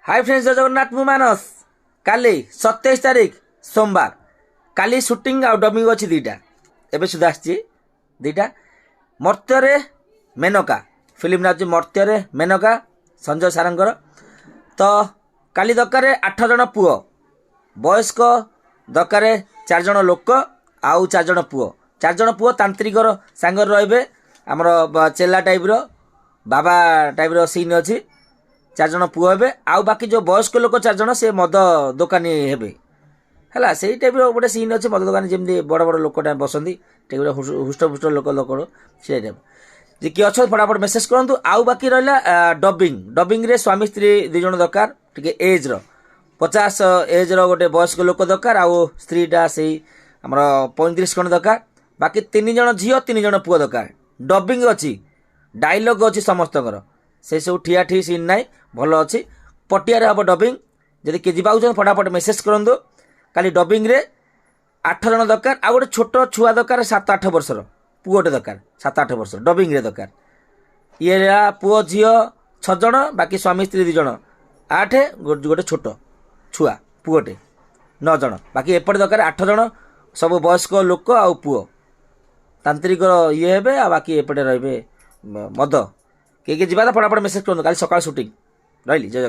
High friends, ଜୟ ଜଗନ୍ନାଥ। ମୁଁ ମାନସ। କାଲି 27 ତାରିଖ ସୋମବାର, କାଲି ସୁଟିଂ ଆଉ ଡବିଂ ଅଛି 2ଟା। ଏବେ ସୁଦ୍ଧା ଆସିଛି 2ଟା। ମର୍ତ୍ତ୍ୟରେ ମେନକା, ଫିଲ୍ମ ନାଁ ହେଉଛି ମର୍ତ୍ତ୍ୟରେ ମେନକା, ସଞ୍ଜୟ ସାରଙ୍କର। ତ କାଲି ଦରକାର ଆଠ ଜଣ ପୁଅ, ବୟସ୍କ ଦରକାର ଚାରିଜଣ ଲୋକ ଆଉ ଚାରିଜଣ ପୁଅ। ଚାରିଜଣ ପୁଅ ତାନ୍ତ୍ରିକର ସାଙ୍ଗରେ ରହିବେ। ଆମର ଚେଲା ଟାଇପ୍ର, ବାବା ଟାଇପ୍ର ସିନ୍ ଅଛି। ଚାରିଜଣ ପୁଅ ହେବେ ଆଉ ବାକି ଯେଉଁ ବୟସ୍କ ଲୋକ ଚାରିଜଣ, ସେ ମଦ ଦୋକାନୀ ହେବେ। ହେଲା, ସେଇ ଟାଇପ୍ର ଗୋଟେ ସିନ୍ ଅଛି। ମଦ ଦୋକାନୀ ଯେମିତି ବଡ଼ ବଡ଼ ଲୋକଟା ବସନ୍ତି, ଟିକେ ଗୋଟେ ହୁଷ୍ଟ ପୁଷ୍ଟ ଲୋକ ଲୋକ ସେଇ ଟାଇପ୍। ଯେ କିଏ ଅଛନ୍ତି, ଫଟାଫଟ ମେସେଜ କରନ୍ତୁ। ଆଉ ବାକି ରହିଲା ଡବିଂ। ଡବିଂରେ ସ୍ୱାମୀ ସ୍ତ୍ରୀ 2 ଜଣ ଦରକାର, ଟିକେ ଏଜ୍ର, 50 ଏଜ୍ର ଗୋଟେ ବୟସ୍କ ଲୋକ ଦରକାର ଆଉ ସ୍ତ୍ରୀଟା ସେଇ ଆମର 35 ଖଣ୍ଡେ ଦରକାର। ବାକି ତିନି ଜଣ ଝିଅ, ତିନି ଜଣ ପୁଅ ଦରକାର। ଡବିଂ ଅଛି, ଡାଇଲଗ୍ ଅଛି ସମସ୍ତଙ୍କର। ସେସବୁ ଠିଆ ଠି ସିନ୍ ନାହିଁ, ଭଲ ଅଛି। ପଟିଆରେ ହେବ ଡବିଂ। ଯଦି କିଏ ଯିବାକୁ ଚାହୁଁଛନ୍ତି, ଫଟାଫଟ ମେସେଜ କରନ୍ତୁ। କାଲି ଡବିଂରେ ଆଠ ଜଣ ଦରକାର ଆଉ ଗୋଟେ ଛୋଟ ଛୁଆ ଦରକାର, 7-8 ବର୍ଷର ପୁଅଟେ ଦରକାର, 7-8 ବର୍ଷ ଡବିଂରେ ଦରକାର। ଇଏ ହେଲା ପୁଅ ଝିଅ ଛଅ ଜଣ, ବାକି ସ୍ୱାମୀ ସ୍ତ୍ରୀ 2 ଜଣ ଆଠ, ଗୋଟେ ଛୋଟ ଛୁଆ ପୁଅଟେ ନଅ ଜଣ। ବାକି ଏପଟେ ଦରକାର ଆଠ ଜଣ, ସବୁ ବୟସ୍କ ଲୋକ ଆଉ ପୁଅ ତାନ୍ତ୍ରିକର ଇଏ ହେବେ ଆଉ ବାକି ଏପଟେ ରହିବେ ମଦ। କିଏ କିଏ ଯିବା ତ ଫଟାଫଟ ମେସେଜ କରନ୍ତୁ। କାଲି ସକାଳ ସୁଟିଂ। ରହିଲି, ଜୟ ଜଗନ୍ନାଥ।